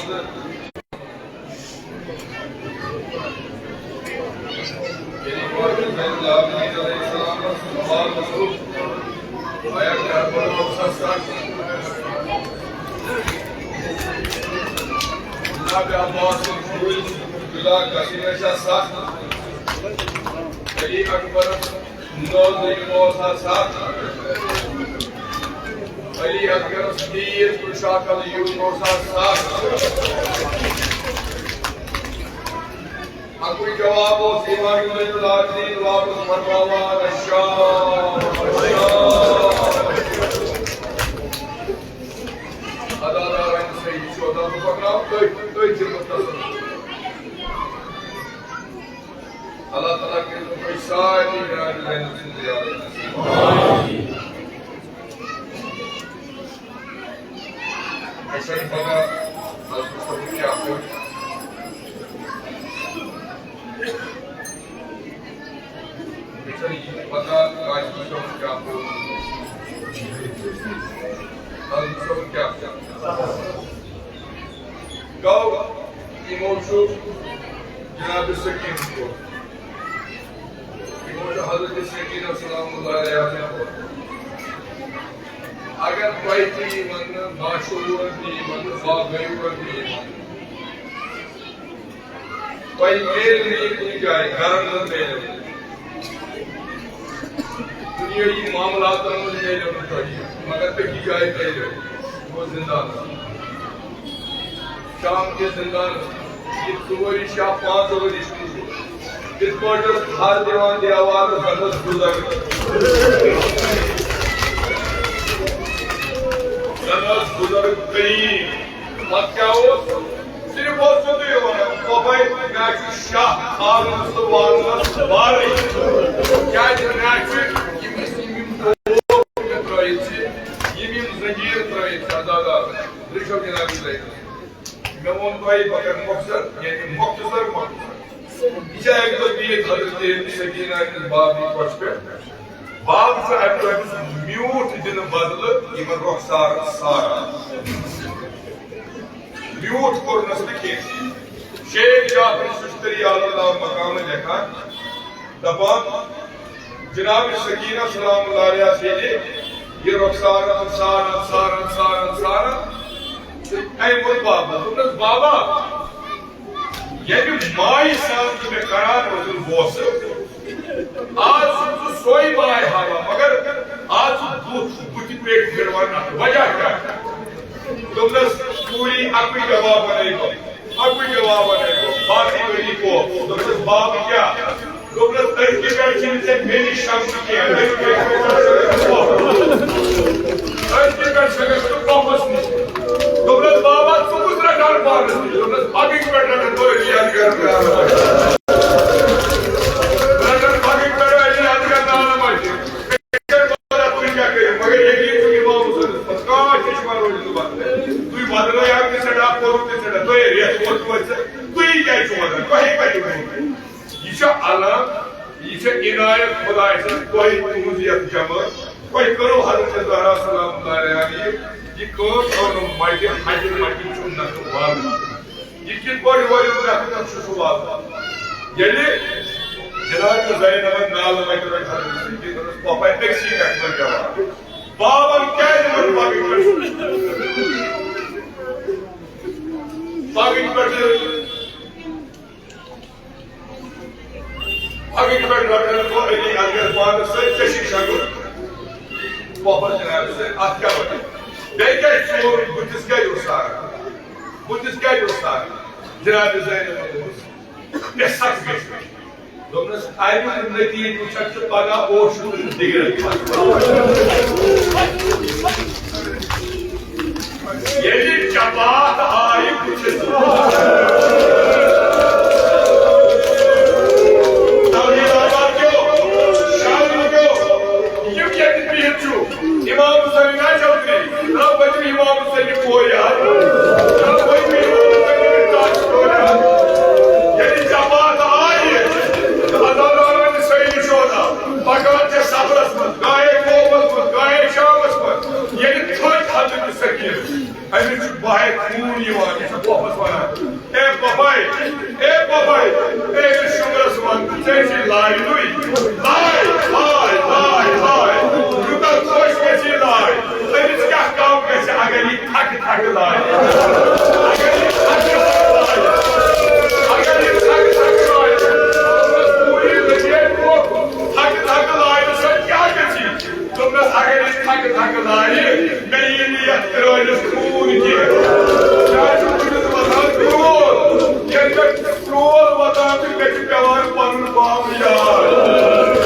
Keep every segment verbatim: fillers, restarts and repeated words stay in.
ییٚلہِ امام حسین علیہ السلام سوال وُچھُکھ، آیا کربلا اوسا سخ؟ جناب عباس سُنٛد ٹھوٗل جدا گژھٕنۍ ٲسیا سخ؟ علی اکبرس نوزٕے اوسا سخ؟ علی اکبرس تیز تہٕ شاکل یُن اوسا سخ؟ اَکُے جواب اوس امام بین العابدین واپس فرماوان، "الشام، الشام۔" عزادارن صحیح چھُ، عزادٕ پکناو تٔتھۍ، تٔتھۍ ذمس تسلط۔ اللہ تعالیٰ کٔرِتھ تُہۍ سارنٕے جناب زینب سٕنٛز زیارت نصیب۔ اَسہِ چھَنہٕ پَتہ از مُصطفیٰ کیٛاہ کوٚر۔ مےٚ چھَنہٕ یہِ تہِ پَتہ کاشف صٲبَن کیٛاہ کوٚر۔ از مُصطفیٰ کیٛاہ کوٚر۔ گوٚو یِمو چھُ جناب سکیٖن کوٚر۔ یِمو چھُ حضرت سکینہ سلام اللہ علیہا سٕنٛدِ پٲٹھۍ۔ اگر تۄہہِ تہِ یی وننہٕ، ماشوٗر تہِ یی وننہٕ، باغیور تہِ یی وننہٕ، تۄہہِ میلہِ نہٕ یہِ کُنہِ جایہِ، گرن منٛز میلہِ نہٕ۔ دُنیٲیی معاملاتن منٛز میلہِ نہٕ تۄہہِ، مگر أکِس جایہِ میلہِ، یہِ گوٚو زندانس۔ شام کِس زندانس، یہِ ژور ؤری چھا پانٛژھ ؤری چھُ۔ یِتھ پٲٹھۍ اوس تھر دِوان دیوارس، زن اوس بُزرگ۔ زن اوس بُزرگ کریم۔ پتہٕ کیٛاہ اوس؟ صرف اوس سیوٚدُے ونان، "پۄپھے، مےٚ چھُ شاہ کھالنس تہٕ والنس وارٕے۔ کیٛازِ مےٚ چھُ یِم، یِم، یِم دوس مےٚ ترٲوِتھ چھِ، یِم، یِم زنجیٖر ترٲوِتھ چھِ عزادارن۔" وٕچھِو جناب زینب۔ مےٚ ووٚن تۄہہِ، بہٕ کرٕ مۄختصر، یعنی مۄختصر، مۄختصر۔ یہِ چھِ اَکہِ دۄہ بِہِتھ حضرت سکینہ ہٕنٛدِس بابٕنۍ کۄچھِ پٮ۪ٹھ۔ باب چھُ اَمہِ دۄہ أمِس میوٗٹھ دِنہٕ بدلہٕ یِمن رۄخسار ساران۔ میوٗٹھ کوٚرنس نہٕ کینٛہہ۔ شیخ جعفر ششتری عالی اللہ مقامہٕ لیکھان، دپان، جناب سکینہ سلام اللہ علیہس ییٚلہِ یہِ رۄخسار ساران، ساران، ساران، ساران، تہٕ أمۍ ووٚن بابس، دوٚپنس، "بابا، ییٚمہِ مایہِ سان ژٕ مےٚ کران اوسُکھ بوسہٕ، آز چھُکھ ژٕ سۄے ماے ہاوان، مگر آز چھُکھ بُتھ، بُتھِ پیٚٹھۍ پھِروان اَتھ۔ وجہ کیٛاہ؟" دوٚپنس، "پوٗری اَکُے جواب وَنے بہٕ۔" اَکُے جواب وَنے بہٕ، باقٕے ؤری گوٚو۔ دوٚپنَس، "بابہٕ کیٛاہ؟" دوٚپنَس، "أزکہِ پٮ۪ٹھ چھِنہٕ ژےٚ مےٚ نِش شَمہٕ کینٛہہ۔ أزکہِ پٮ۪ٹھ چھِ ژےٚ شَمہٕ۔" أزکہِ پٮ۪ٹھ چھَکھ ژٕ پۄپھَس نِش۔ دوٚپنَس، "بابا، ژٕ کُس رَٹان پانَس نِش؟" دوٚپنَس، "پَگٕکۍ پٮ۪ٹھ رَٹَن بہٕ علی اصغر نالہٕ مَنٛجہِ۔ رَٹَن پَگٕکۍ پٮ۪ٹھ علی اصغر نالہٕ مَنٛجہِ۔" مگر تُہۍ کیٛاہ کٔرِو؟ مگر ییٚلہِ یہِ چھُ اِمام حُسینَس منٛز، کانٛہہ تہِ چھُ وَنان، تُہۍ بدلٲیِو تہِ سٮ۪ٹھاہ، کوٚرُکھ تہِ سٮ۪ٹھاہ، تُہۍ ہے رٮ۪تھ ووت توتہِ ژےٚ، تُہۍ کیٛازِ چھِو وَنان؟ تۄہے کَتہِ ووٚن؟ یہِ چھےٚ علم، یہِ چھےٚ عنایت خۄداے سٕنٛز، تۄہہِ تُہٕنٛز یَتھ جمٲژ، تۄہہِ کٔرٕو حضرت زہرا سلام اللہ علیہا یہِ، یہِ کٲم کٔرٕو مَٹہِ، ہَٹہِ مَٹہِ چھُ نَکھٕ والُن۔ یہِ کِتھ پٲٹھۍ وٲیِو نَکھٕ، نَکھٕ چھُ سُہ واتان؟ ییٚلہِ جناب زینبن نالہٕ وَتہِ رَٹہِ حضرت سکیٖنہ، دوٚپنَس، "پۄپھے، أکسٕے کَتھِ منٛز جواب۔ بابن کیٛازِ ووٚن پَگہٕکۍ پٮ۪ٹھ؟ پَگہٕکۍ پٮ۪ٹھ، پَگہٕکۍ پٮ۪ٹھ رَٹَن بہٕ علی اصغر پانَس سۭتۍ، ژےٚ چھُے شَنگُن پۄپھَس جناب سۭتۍ، اَتھ کیٛاہ وَنہِ؟ بیٚیہِ کیٛازِ ژوٗرُن بٕتھِس کیٛازِ اوس ساران؟ بٕتھِس کیٛازِ اوس ساران؟" جناب زینبن دوٚپُس، "مےٚ سَتھ گژھِ۔" دوٚپنَس، "اَمیُک نتیٖجہٕ وٕچھَکھ ژٕ پگاہ اوشُن تہٕ دِگرَن منٛز۔ ییٚلہِ جماعت آیہِ بٕتھِس منٛز، توحیٖد آباد کیو، شامل کیو، یِم ییٚتہِ بِہِتھ چھِو، امام حسین آ چوکری، ترٛاو پٔتمہِ امام حسین کورِ ہتھ، ترٛاو پٔتمہِ امام حسین کورِ ہتھ۔ ییٚلہِ جماعت آیہِ، تہٕ عزادارن سٲری شونا، پکان چھِ سفرس منٛز، گاہے کوفس منٛز، گاہے شامس منٛز۔ ییٚلہِ تھٔج حضرت سکیٖنہ، أمِس چھُ بہائے خوٗن یِوان۔ یہِ چھُ پۄپھس وَنان، "اے پۄپھے، اے پۄپھے، اے أمِس شُگرس وَن، ژےٚ چھِ لارِ نُے۔ لارِ، لارِ، لارِ، لارِ۔ یوٗتاہ خۄش گژھِ یہِ لارِ۔ أمِس کیٛاہ کَم گژھِ اگر یہِ تھکہِ تھکہِ لارِ؟ اگر یہِ تھکہِ تھکہِ لارِ، اگر یہِ تھکہِ تھکہِ لارِ، پوٗری لٔجے پوٚک، تھکہِ تھکہِ لارِ سۭتۍ کیٛاہ گژھِ؟" دوٚپنَس، "اگر أسۍ تھکہٕ تھکہٕ لارِ، مےٚ یی نہٕ یَتھ ترٛٲلِس خوٗن کینٛہہ۔ کیٛازِ بہٕ چھُس وَسان ترٛول۔ ییٚلہِ مےٚ ترٛول وَسان چھُ، مےٚ چھُ پٮ۪وان پَنُن پان یاد۔"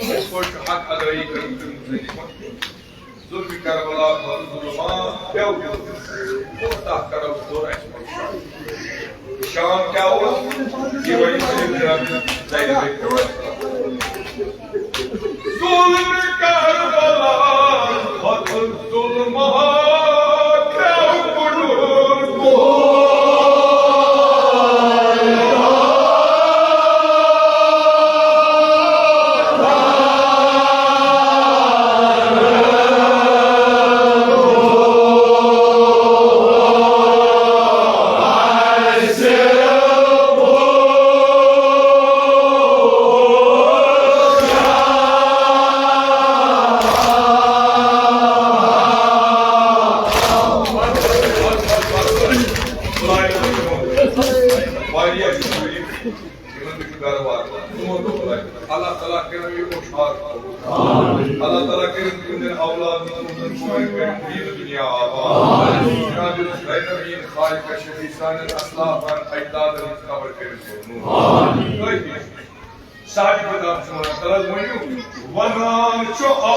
یِتھ پٲٹھۍ چھُ حق ادٲیی کٔرمٕژ ظُلمِ کربلا کھۄتہٕ ظُلمات پٮ۪و۔ کوٗتاہ کرو ظُلم اَسہِ پٮ۪ٹھ؟ شام کیٛاہ اوس؟ یِہوٚے ظُلمِ کربلا کھۄتہٕ ظُلمات پٮ۪و۔ اللہ تعالیٰ کٔرِن تِہنٛدٮ۪ن اولادن تُہنٛزن کورٮ۪ن پٮ۪ٹھ دین دنیا آباد۔ جناب الحسین امین خالق شفیع سانٮ۪ن اسلافن اجدادن ہٕنٛز قبر کٔرِن نور۔ تُہۍ تہِ۔ صاحب کتاب چھُ ونان، تَلہٕ حظ ؤنِو، ونان چھُ آ۔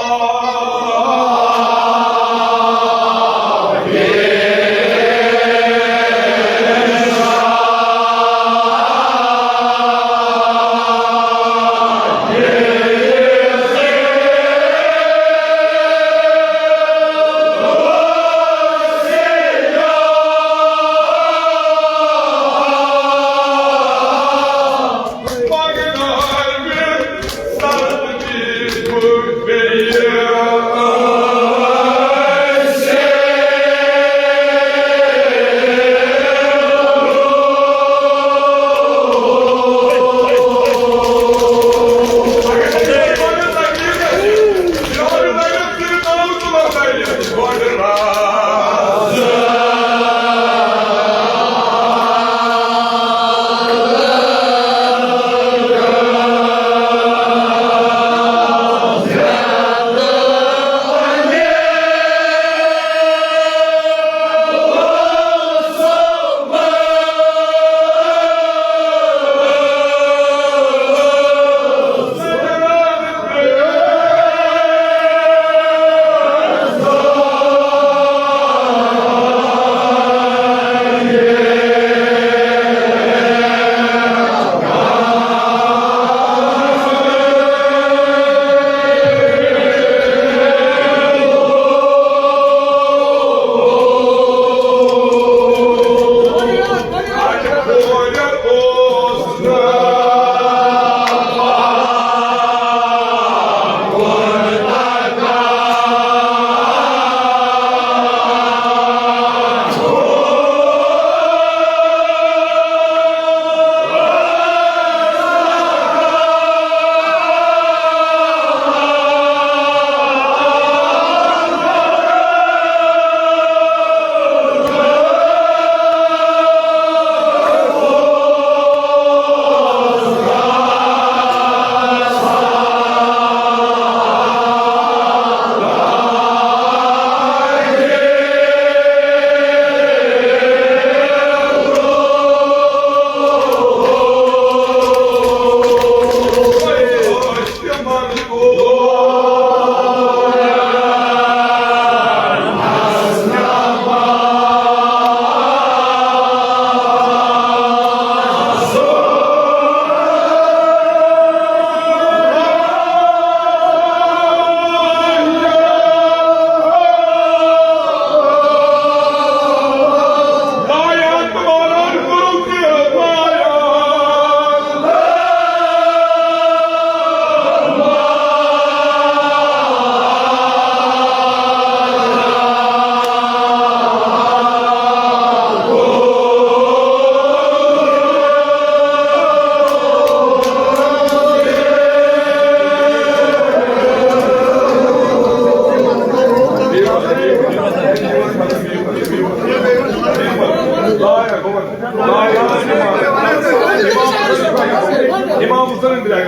امام حسین درٛاے۔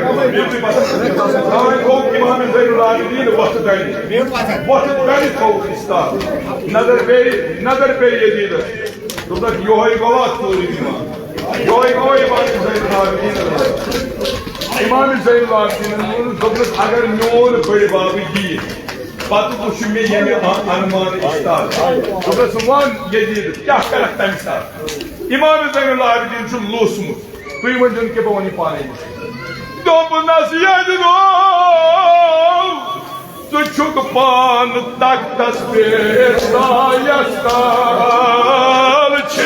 امام زین العابدین وۄتھٕ دَنہِ۔ وۄتھٕ دَنہِ تھوٚوُکھ استاد۔ نظر پیٚیہِ، نظر پیٚیہِ یزیدس۔ دوٚپنَس، یِہوٚے گوٚوا ژوٗرِم امام؟ یِہوٚے گوٚوا امام زین العابدین؟ امام زین العابدینن ووٚنُس، دوٚپنَس، اگر میون بٔڑِ بابہٕ یِیہِ، پتہٕ وٕچھِ مےٚ ییٚمہِ ا-، انمان استاد۔ دوٚپنَس، وَن یزید، کیٛاہ کَرَکھ تَمہِ ساتہٕ؟ امام زین العابدین چھُ لوسمُت۔ تُہۍ ؤنۍزیو نہٕ کینٛہہ، بہٕ وَنہٕ یہِ پانَے۔ دوٚپنَس، ییٚلہِ گوٚو، ژٕ چھُکھ پانہٕ تختَس پٮ۪ٹھ سایَس تَل چھِ۔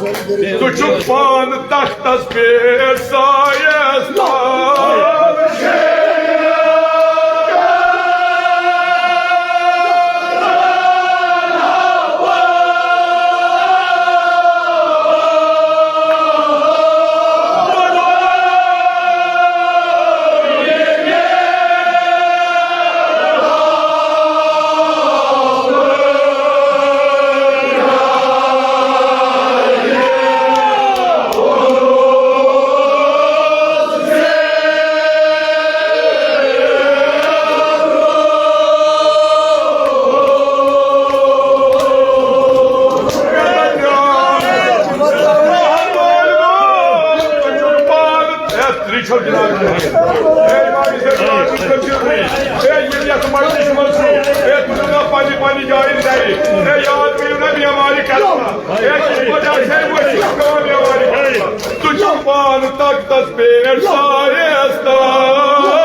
ژٕ چھُکھ پانہٕ تختس پٮ۪ٹھ سایس تل۔ پننہِ پننہِ جایہِ درِ۔ ہے، یاد پیٚیِو نا بیمارِ کرنہٕ۔ ہے، یہِ چھُ وجہ، ہے، وۄنۍ چھُ پیٚوان بیمارِ کرنہٕ۔ ژٕ چھُکھ پانہٕ تختس پٮ۪ٹھ سایس تل۔